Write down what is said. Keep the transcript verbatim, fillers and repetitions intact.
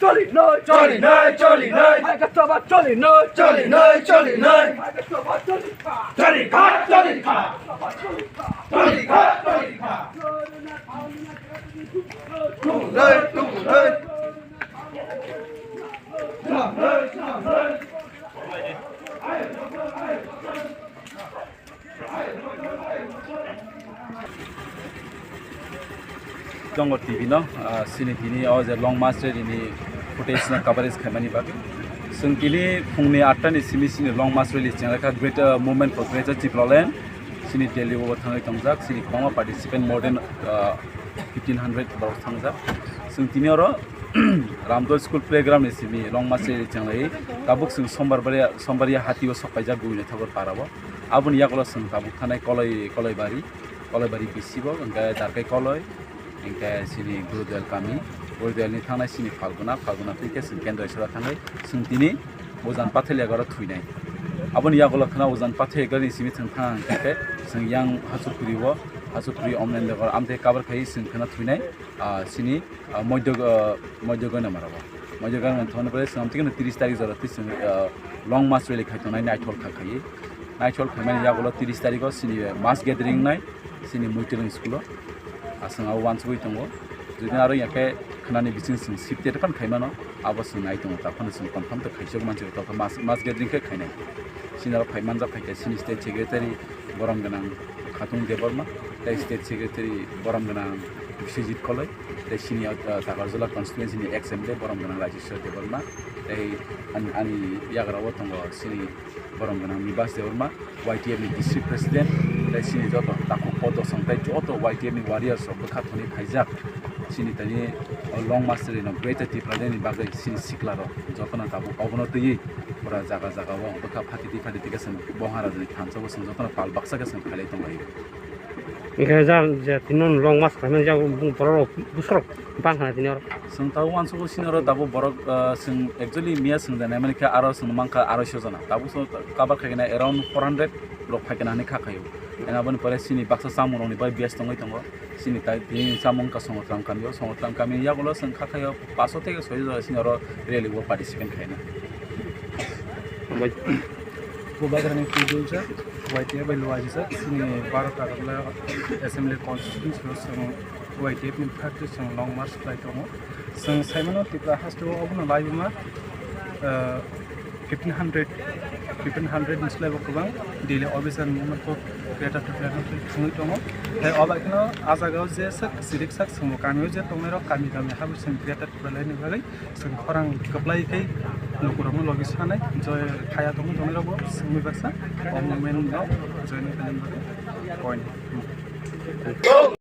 Choli noi, choli noi, choli noi. Hai ka choba choli noi, choli noi, choli noi. Hai ka choba choli kha. Choli kha, choli kha. Choli kha, choli kha. Tung noi, tung noi. Tongo T V no, ah, sini tini o je long march rally ni footage no coverage khaimani bagwi. Chwng tini phungni atta ni simi sini long march rally chengkha Greater Movement for Greater Tipraland. Sini Delhi o thangwi tongjak, sini kwbangma participant more than, ah, fifteen hundred borok thangjak. Chwng tini oro Ramdol School Playground ni simi long march rally chenglai. Tabuk chwng Sombar bari, Sombaria hati o sokpaijak Gubinai Thakur para o. Aboni yagulo chwng tabuk thanai Koloi, Koloibari, Koloibari bisi bo, hwnkhe Darkai Koloi, hwnkhe sini Gurudel kami, Gurudel ni thangnai sini Phalguna, Phalguna twi khe chwng Kendreshwra thangwi chwng tini Ujan Patheliaga oro thwinai. Aboni yagulo khwna Ujan Patheliaga ni simi chwng thang hwnkhe chwng yang Hachukuri o, Hachukuri Omnendegor amtwi cover khai chwng khwna thwinai, ah, sini ah, Moidog-, ah, Moidogoi namaro. Moidogoi namaro thangna pore chwng tini tris tarik jora twi chwng, ah, long march rally khai tongnai naithok kha khaiwi. Naithok khaimani yagulo tris tarigo sini mass gathering nai, sini Muitwlwng school o. Ah, chwng abo uansugwi tongo. Jodi aro yakhe khwnani bising chwng sip te phano khaimano, abo chwng nai tongo. Taphano chwng confirm to khaisok mansi to mass, mass gathering khe khainai. Sini aro phai manjak phaikha sini state secretary borom gwnang Khatung Debbarma, tei state secretary borom gwnang Biswajit Koloi, tei sini, ah, Takarjala constituency ni ex M L A borom gwnang Rajeshwar Debbarma, tei an-, ani yagra o tongo sini borom gwnang Nibas Debbarma, Y T F ni district president, tei sini joto takhuk podosong tei joto Y T F ni warriors rok bwkha thoni phaijak. Sini tini o long march rally no Greater Tipraland ni bagwi sini sikla rok jotono tabuk obono twiwi pura jaga jaga o bwkha phatiti phatiti khe chwng Bohara ni thansa o chwng jotono pal baksa khe chwng khailai tonglaio. Hingke ja, je tini long march khaimani ja borok rok bwsarok bang khana tini oro. Chwng tabuk uansukgo sini oro tabuk borok, ah, chwng actually miya chwng jani mani khe aro chwng mankha aroiso jona. Tabuk chwng cover khaikhe na around four hundred rok phaikhe na hinwi kha khaio. Eno aboni pore sini baksa chamung rokni bai base tongwi tongo. Sini tai tini chamung wngkha Songotram kami o. Songotram kami yagulo chwng kha khaio paso theke soi jora sini oro rally o participant khaina. Bubagrani Pujulsa, Y T F bai Luajisa, sini Bharat Agartala Assembly Constituency o chwng Y T F ni phato chwng long march khlai tongo. Chwng saimano Tripura haste o obono laibuma, ah, fifteen hundred, fifteen hundred ni slai bo kwbang daily officer movement kok Greater Tipraland thwngwi tongo. Tei o bai kheno a jaga o je sak sirik sak chwngbo kami o je tongnai rok kami kami habo chwng Greater Tipraland ni bagwi chwng khorang kwplai khe lukurokno logi sanai joy khaya tongwi tongnai rokbo chwngwi baksa o movement no join khainani bagwi point.